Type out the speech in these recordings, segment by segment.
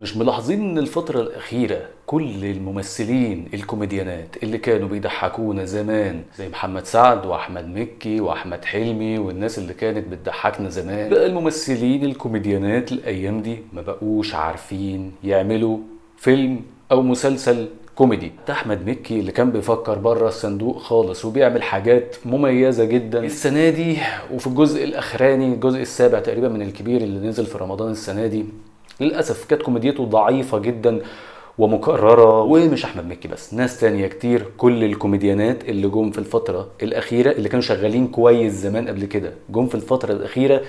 مش ملاحظين ان الفترة الأخيرة كل الممثلين الكوميديانات اللي كانوا بيضحكونا زمان زي محمد سعد وأحمد مكي وأحمد حلمي والناس اللي كانت بتضحكنا زمان، بقى الممثلين الكوميديانات الأيام دي ما بقوش عارفين يعملوا فيلم أو مسلسل كوميدي. احمد مكي اللي كان بيفكر بره الصندوق خالص وبيعمل حاجات مميزة جدا السنة دي، وفي الجزء الاخراني الجزء السابع تقريبا من الكبير اللي نزل في رمضان السنة دي، للاسف كانت كوميديته ضعيفة جدا ومكرره. ومش احمد مكي بس، ناس تانية كتير. كل الكوميديانات اللي جم في الفترة الاخيرة اللي كانوا شغالين كويس زمان قبل كده، جم في الفترة الاخيرة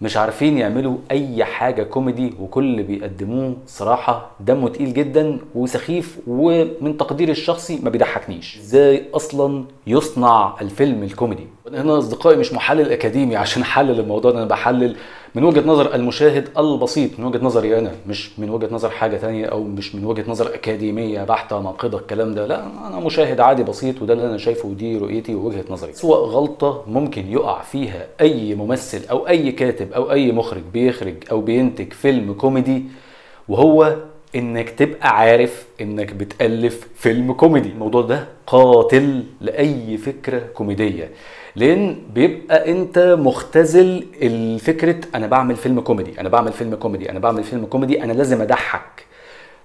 مش عارفين يعملوا اي حاجة كوميدي، وكل اللي بيقدموه صراحة دمه تقيل جدا وسخيف، ومن تقديري الشخصي ما بيضحكنيش. ازاي اصلا يصنع الفيلم الكوميدي؟ هنا اصدقائي مش محلل اكاديمي عشان احلل الموضوع ده، انا بحلل من وجهه نظر المشاهد البسيط، من وجهه نظري انا، مش من وجهه نظر حاجة تانية او مش من وجهه نظر اكاديمية بحته ناقدة الكلام ده، لا انا مشاهد عادي بسيط، وده اللي انا شايفه ودي رؤيتي ووجهه نظري. سواء غلطه ممكن يقع فيها اي ممثل او اي كاتب او اي مخرج بيخرج او بينتج فيلم كوميدي، وهو انك تبقى عارف انك بتألف فيلم كوميدي. الموضوع ده قاتل لأي فكرة كوميدية، لان بيبقى انت مختزل الفكرة، انا بعمل فيلم كوميدي، انا بعمل فيلم كوميدي، انا بعمل فيلم كوميدي، انا لازم اضحك.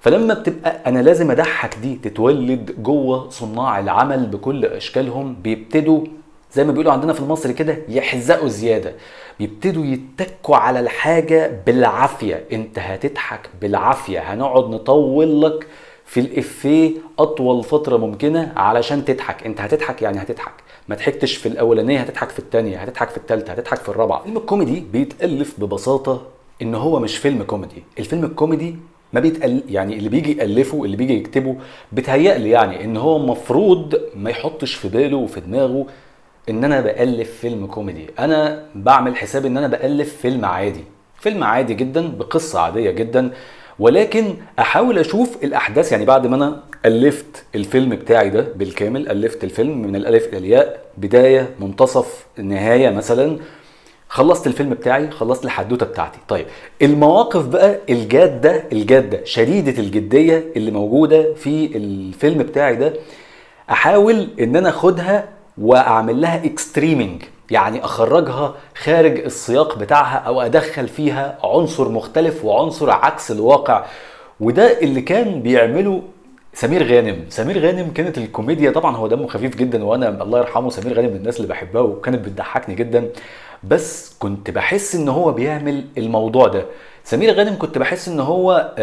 فلما بتبقى انا لازم اضحك دي تتولد جوه صناع العمل بكل اشكالهم، بيبتدوا زي ما بيقولوا عندنا في المصري كده يحزقوا زيادة، بيبتدوا يتكوا على الحاجة بالعافية. انت هتضحك بالعافية، هنقعد نطول لك في الإفيه أطول فترة ممكنة علشان تضحك. انت هتضحك يعني هتضحك، ما ضحكتش في الأولانية هتضحك في الثانية، هتضحك في الثالثة، هتضحك في الرابعة. الفيلم الكوميدي بيتألف ببساطة ان هو مش فيلم كوميدي. الفيلم الكوميدي ما بيتقل، يعني اللي بيجي يألفه اللي بيجي يكتبه بيتهيألي يعني ان هو المفروض ما يحطش في باله وفي دماغه ان انا بألف فيلم كوميدي. انا بعمل حساب ان انا بألف فيلم عادي، فيلم عادي جدا بقصة عادية جدا، ولكن احاول اشوف الاحداث. يعني بعد ما انا ألفت الفيلم بتاعي ده بالكامل، ألفت الفيلم من الالف الى الياء، بداية منتصف نهاية مثلا، خلصت الفيلم بتاعي، خلصت الحدوتة بتاعتي. طيب المواقف بقى الجادة الجادة شديدة الجدية اللي موجودة في الفيلم بتاعي ده، احاول ان انا اخدها واعمل لها extreming، يعني اخرجها خارج السياق بتاعها او ادخل فيها عنصر مختلف وعنصر عكس الواقع. وده اللي كان بيعمله سمير غانم. سمير غانم كانت الكوميديا، طبعا هو دمه خفيف جدا، وانا الله يرحمه سمير غانم من الناس اللي بحبها وكانت بتضحكني جدا، بس كنت بحس ان هو بيعمل الموضوع ده. سمير غانم كنت بحس ان هو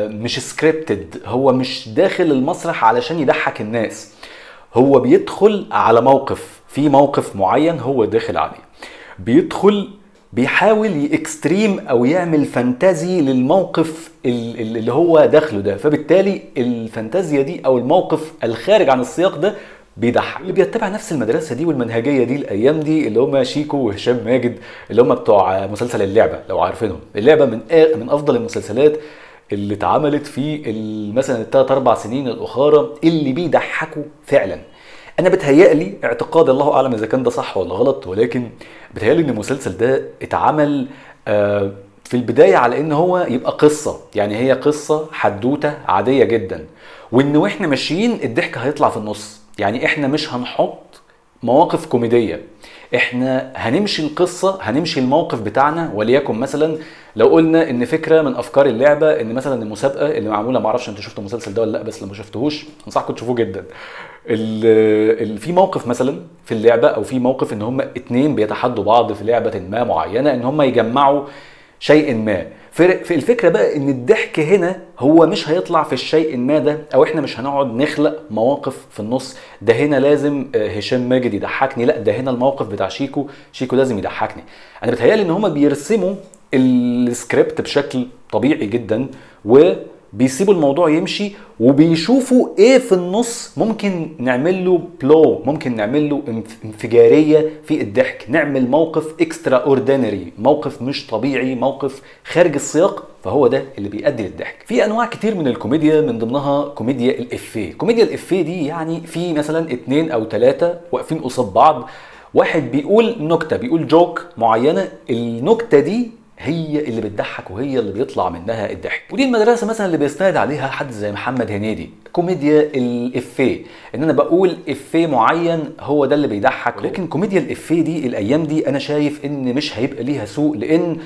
مش scripted، هو مش داخل المسرح علشان يضحك الناس، هو بيدخل على موقف، في موقف معين هو داخل عليه، بيدخل بيحاول ي extreme او يعمل fantasy للموقف اللي هو داخله ده، فبالتالي الفانتازيا دي او الموقف الخارج عن السياق ده بيضحك. اللي بيتبع نفس المدرسة دي والمنهجيه دي الايام دي اللي هم شيكو وهشام ماجد، اللي هم بتوع مسلسل اللعبة لو عارفينهم. اللعبة من افضل المسلسلات اللي اتعملت في مثلا الثلاث اربع سنين الاخرى، اللي بيضحكوا فعلا. انا بتهيألي اعتقاد، الله اعلم اذا كان ده صح ولا غلط، ولكن بتهيألي ان المسلسل ده اتعمل في البداية على ان هو يبقى قصة، يعني هي قصة حدوتة عادية جدا، وان واحنا ماشيين الضحك هيطلع في النص، يعني احنا مش هنحط مواقف كوميدية، احنا هنمشي القصة، هنمشي الموقف بتاعنا. وليكن مثلا لو قلنا ان فكرة من افكار اللعبة ان مثلا المسابقة اللي معمولة، معرفش انتوا شفتوا المسلسل ده ولا لا، بس لو ما شفتوهوش انصحكم تشوفوه جدا. في موقف مثلا في اللعبة، او في موقف ان هم اتنين بيتحدوا بعض في لعبه ما معينة، ان هم يجمعوا شيء ما. في الفكرة بقى ان الضحك هنا هو مش هيطلع في الشيء ما ده، او احنا مش هنقعد نخلق مواقف في النص، ده هنا لازم هشام ماجد يضحكني، لا ده هنا الموقف بتاع شيكو، شيكو لازم يضحكني. انا بتهيألي ان هما بيرسموا السكريبت بشكل طبيعي جدا، وبيسيبوا الموضوع يمشي، وبيشوفوا ايه في النص ممكن نعمل له blow، ممكن نعمل له انفجاريه في الضحك، نعمل موقف extraordinary، موقف مش طبيعي، موقف خارج السياق، فهو ده اللي بيؤدي للضحك. في انواع كتير من الكوميديا، من ضمنها كوميديا الافيه. كوميديا الافيه دي يعني في مثلا 2 أو 3 واقفين قصاد بعض، واحد بيقول نكتة، بيقول joke معينة، النكتة دي هي اللي بتضحك وهي اللي بيطلع منها الضحك. ودي المدرسة مثلا اللي بيستند عليها حد زي محمد هنيدي، كوميديا الافيه، ان انا بقول افيه معين هو ده اللي بيضحك. لكن كوميديا الافيه دي الايام دي انا شايف ان مش هيبقى ليها سوق، لان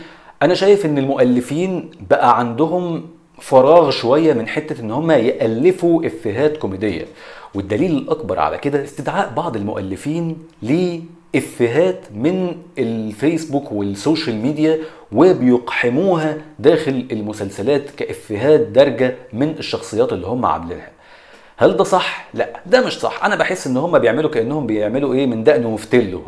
انا شايف ان المؤلفين بقى عندهم فراغ شوية من حتة ان هم يالفوا افيهات كوميدية. والدليل الاكبر على كده استدعاء بعض المؤلفين لافيهات من الفيسبوك وال social media وبيقحموها داخل المسلسلات كافيهات دارجه من الشخصيات اللي هم عاملينها. هل ده صح؟ لا، ده مش صح. انا بحس ان هم بيعملوا كانهم بيعملوا ايه، من دقن وفتله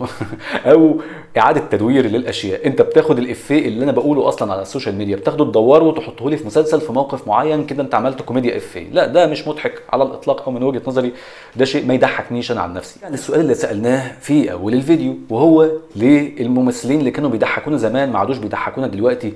او اعاده تدوير للاشياء. انت بتاخد الافيه اللي انا بقوله اصلا على ال social media، بتاخده تدوره وتحطه لي في مسلسل في موقف معين كده، انت عملت كوميديا افيه. لا، ده مش مضحك على الاطلاق، او من وجهه نظري ده شيء ما يضحكنيش انا عن نفسي. يعني السؤال اللي سالناه في اول الفيديو، وهو ليه الممثلين اللي كانوا بيضحكونا زمان ما عادوش بيضحكونا دلوقتي؟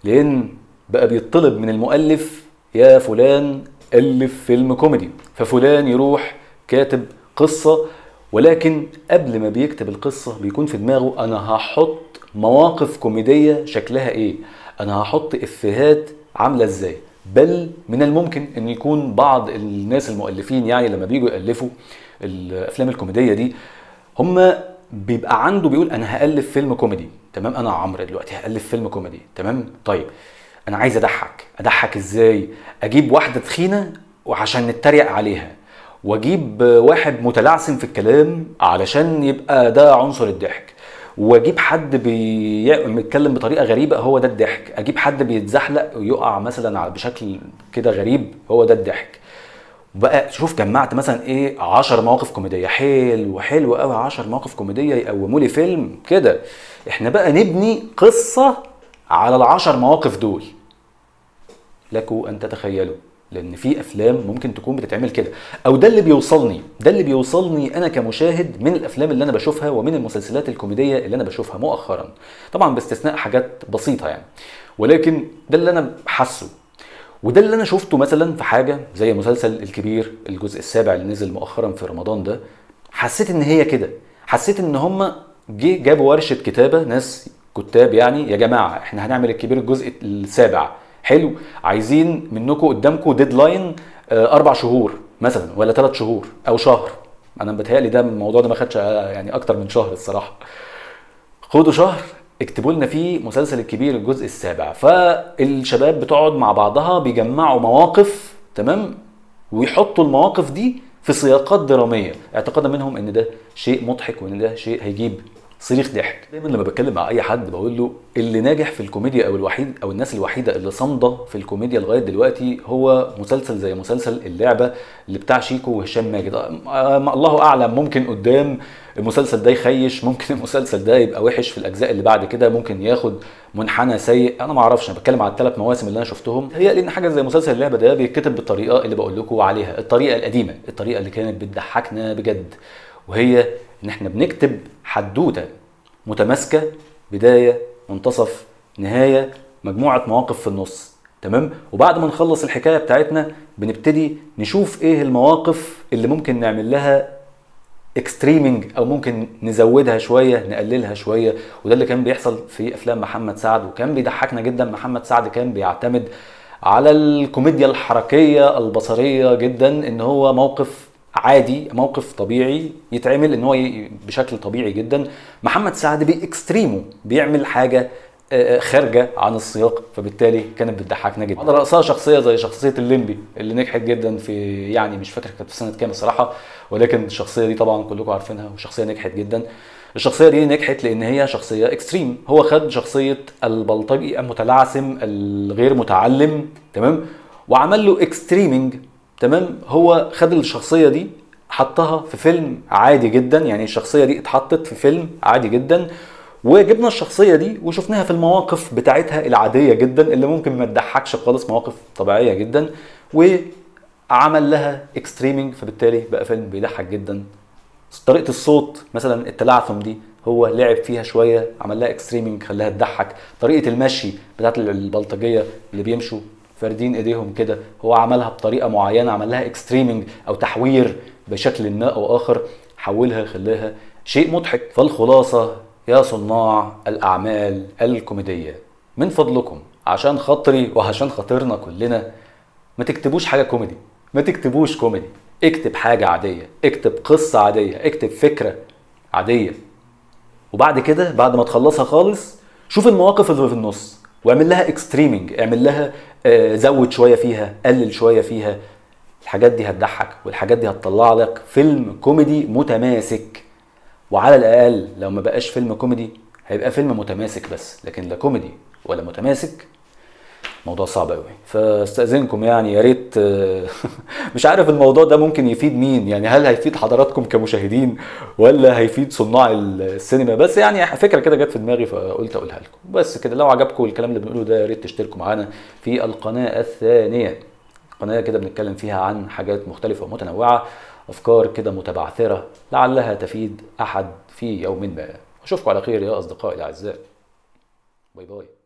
لان بقى بيطلب من المؤلف يا فلان ألف فيلم كوميدي، ففلان يروح كاتب قصة، ولكن قبل ما بيكتب القصة بيكون في دماغه أنا هحط مواقف كوميدية شكلها إيه، أنا هحط إفيهات عاملة إزاي. بل من الممكن أن يكون بعض الناس المؤلفين يعني لما بيجوا يألفوا الأفلام الكوميدية دي، هم بيبقى عنده بيقول أنا هألف فيلم كوميدي، تمام، أنا عمرو دلوقتي هألف فيلم كوميدي، تمام، طيب انا عايز اضحك، اضحك ازاي؟ اجيب واحدة تخينة وعشان نتريق عليها، واجيب واحد متلعثم في الكلام علشان يبقى ده عنصر الضحك، واجيب حد بيتكلم بطريقة غريبة هو ده الضحك، اجيب حد بيتزحلق ويقع مثلا بشكل كده غريب هو ده الضحك. بقى شوف جمعت مثلا ايه 10 مواقف كوميدية، حلو حلو قوي، 10 مواقف كوميدية يقوموا لي فيلم كده. احنا بقى نبني قصة على ال10 مواقف دول. لكم ان تتخيلوا، لان في افلام ممكن تكون بتتعمل كده، او ده اللي بيوصلني، ده اللي بيوصلني انا كمشاهد من الافلام اللي انا بشوفها ومن المسلسلات الكوميدية اللي انا بشوفها مؤخرا، طبعا باستثناء حاجات بسيطة يعني، ولكن ده اللي انا حاسه وده اللي انا شفته مثلا في حاجة زي مسلسل الكبير الجزء السابع اللي نزل مؤخرا في رمضان ده. حسيت ان هي كده، حسيت ان هم جابوا ورشه كتابه، ناس كتاب يعني، يا جماعة احنا هنعمل الكبير الجزء السابع، حلو، عايزين منكم قدامكم deadline 4 شهور مثلا، ولا 3 شهور او شهر. انا بتهيألي ده الموضوع ده ما خدش يعني اكتر من شهر الصراحة. خدوا شهر اكتبوا لنا فيه مسلسل الكبير الجزء السابع. فالشباب بتقعد مع بعضها بيجمعوا مواقف، تمام، ويحطوا المواقف دي في سياقات درامية، اعتقادا منهم ان ده شيء مضحك وان ده شيء هيجيب صريخ ضحك. دايما لما بتكلم مع اي حد بقول له اللي ناجح في الكوميديا او الوحيد او الناس الوحيدة اللي صامده في الكوميديا لغاية دلوقتي هو مسلسل زي مسلسل اللعبة اللي بتاع شيكو وهشام ماجد. الله اعلم، ممكن قدام المسلسل ده يخيش، ممكن المسلسل ده يبقى وحش في الاجزاء اللي بعد كده، ممكن ياخد منحنى سيء، انا ما اعرفش. انا بتكلم على ال3 مواسم اللي انا شفتهم. هي لان حاجة زي مسلسل اللعبة ده بيتكتب بالطريقة اللي بقول لكم عليها، الطريقة القديمة، الطريقة اللي كانت بتضحكنا بجد، وهي ان احنا بنكتب حدوتة متماسكة، بداية، منتصف، نهاية، مجموعة مواقف في النص، تمام. وبعد ما نخلص الحكاية بتاعتنا بنبتدي نشوف ايه المواقف اللي ممكن نعمل لها extreming او ممكن نزودها شوية، نقللها شوية. وده اللي كان بيحصل في افلام محمد سعد، وكان بيضحكنا جدا. محمد سعد كان بيعتمد على الكوميديا الحركية البصرية جدا، ان هو موقف عادي، موقف طبيعي يتعمل ان هو بشكل طبيعي جدا. محمد سعد ب extreme ه بيعمل حاجة خارجه عن السياق، فبالتالي كانت بتضحكنا جدا. على راسها شخصية زي شخصية الليمبي اللي نجحت جدا في، يعني مش فاكر كانت في سنة كام الصراحة، ولكن الشخصية دي طبعا كلكم عارفينها، وشخصية نجحت جدا. الشخصية دي نجحت لان هي شخصية extreme. هو خد شخصية البلطجي المتلعثم الغير متعلم، تمام، وعمل له extreming، تمام. هو خد الشخصية دي حطها في فيلم عادي جدا، يعني الشخصية دي اتحطت في فيلم عادي جدا، وجبنا الشخصية دي وشفناها في المواقف بتاعتها العادية جدا اللي ممكن ما تضحكش خالص، مواقف طبيعية جدا، وعمل لها extreming، فبالتالي بقى فيلم بيضحك جدا. طريقه الصوت مثلا، التلعثم دي هو لعب فيها شوية، عمل لها extreming خلاها تضحك. طريقه المشي بتاعت البلطجيه اللي بيمشوا فاردين ايديهم كده، هو عملها بطريقة معينة، عمل لها extreming او تحوير بشكل ما او اخر، حولها خلاها شيء مضحك. فالخلاصة يا صناع الاعمال الكوميدية، من فضلكم عشان خاطري وعشان خاطرنا كلنا، ما تكتبوش حاجة كوميدي، ما تكتبوش كوميدي، اكتب حاجة عادية، اكتب قصة عادية، اكتب فكرة عادية، وبعد كده بعد ما تخلصها خالص شوف المواقف اللي في النص واعمل لها extreming، اعمل لها زود شوية فيها، قلل شوية فيها. الحاجات دي هتضحك، والحاجات دي هتطلع لك فيلم كوميدي متماسك. وعلى الاقل لو ما بقاش فيلم كوميدي هيبقى فيلم متماسك بس، لكن لا كوميدي ولا متماسك، موضوع صعب قوي. فاستاذنكم يعني، يا ريت مش عارف الموضوع ده ممكن يفيد مين، يعني هل هيفيد حضراتكم كمشاهدين ولا هيفيد صناع السينما؟ بس يعني فكرة كده جت في دماغي فقلت اقولها لكم. بس كده، لو عجبكم الكلام اللي بنقوله ده يا ريت تشتركوا معانا في القناة الثانية، قناة كده بنتكلم فيها عن حاجات مختلفة ومتنوعة، افكار كده متبعثره لعلها تفيد احد في يوم ما. اشوفكم على خير يا اصدقائي الاعزاء، bye bye.